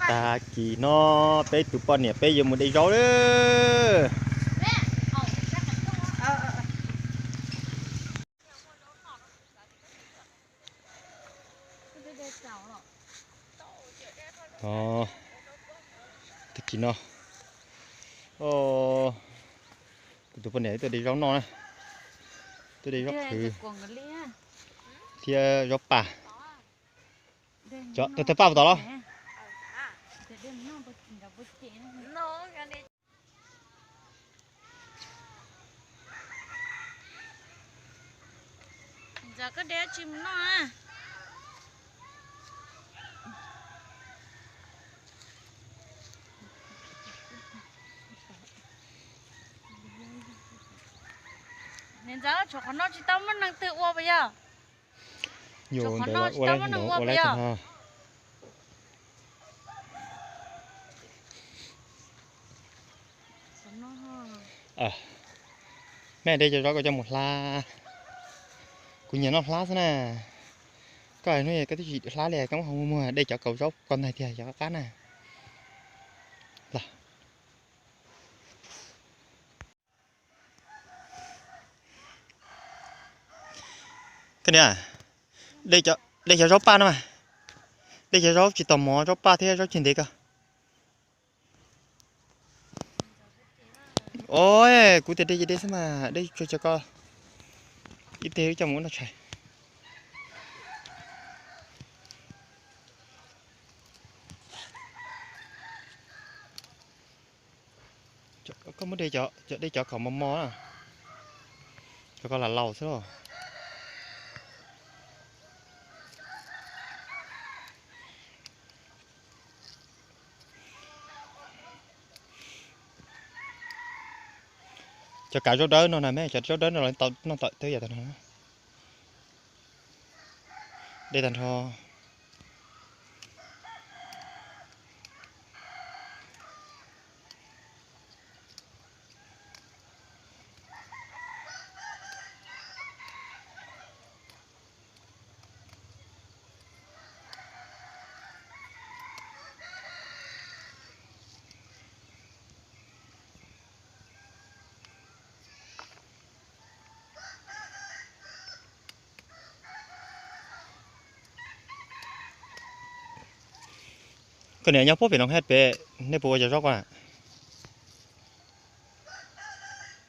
Tag kis no peb tus poj niam peb yuav mus de zaub lawm. Tag kis no kuv tus poj niam tuaj de zaub noj na, tuaj de zaub qhwv thiab zaub paj. Cov tawg paj puas tau los? Ntxawm koj de tsi mus noj na? Niam ntxawm, tshuav qhov no tsis tau muaj neeg twg ua puas yog? Tshuav qhov no tsis tau muaj neeg ua puas yog? Mej de cov zaub koj coj mus hlab. Kuv nyiam noj hlab xwb na. Koj hnub koj twb tsis hlab li, koj muab hau muag de cov kaus zaub ko ntag tiag, cov qab qab na. Los. Koj niam, de cov zaub paj no mas. De cov zaub tsis tau mov, zaub paj thiab zaub ceg ntev ko. Os, kuv tias de ces de xwb mas, de tsuag tsuag ko. Ib teg wb coj mus ua noj tshais. Koj muab de cov, cov de cov kom mos mos na. Cov ko lam laus xwb los. Cov kav zaub dawb no na me, cov zaub dawb no los tau noj tawm twb yam tag no. De tag nrho. Koj niam nyob puag pem no hab pem, nej puas ua cov zaub ko na?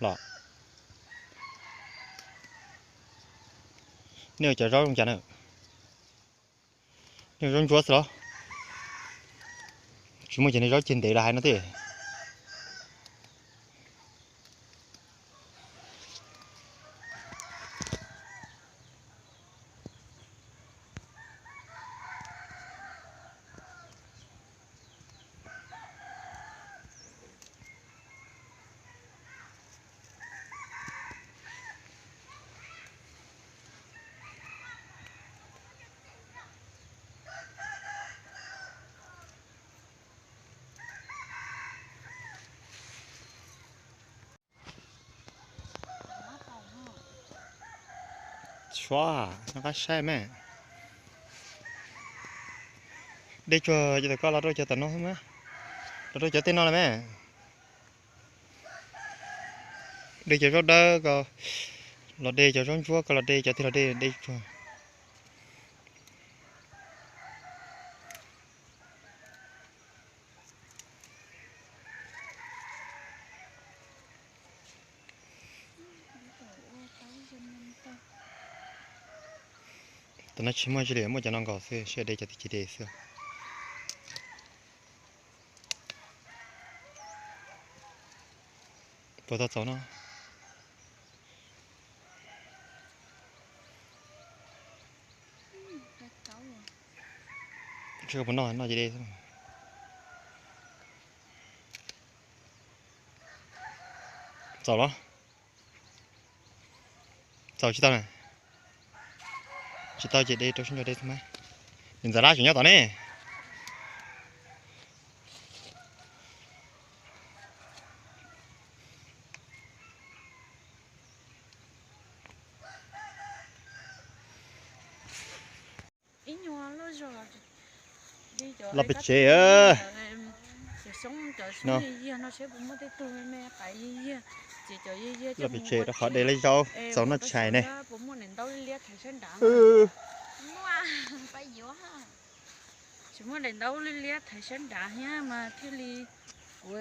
Los, nej ua cov zaub zoo cas na? Nej ua zaub ntsuab xwb los? Tsis muaj cov niag zaub ceg ntev los hais no tej. Suav, noj qab saib me. De tsuag ces tau koj los rau cov tom no xwb mas. Los rau cov tej no los me. De cov zaub dawb ko, los de cov zaub ntsuab ko, los de cov twg los de, de tsuag. Tam no tsis muaj tsi li, muaj cov no nkaus xwb, sib de cov twg ces de xwb. Puas tau txaus no? Tsis puas noj, noj ces de xwb. Txaus los? Txaus tsis tau na. Tsis tau ces de rau sib nrog de xwb mas. Niam ntxawm Lab tseem nyob tom ne. Ib nyuag loj zog los Los pem tsev, no, los pem tsev rau qhov de lawv zaub txaus noj tshais ne. Tsis muaj daim ntaub liab liab thaiv sab nrad thiaj li, kuv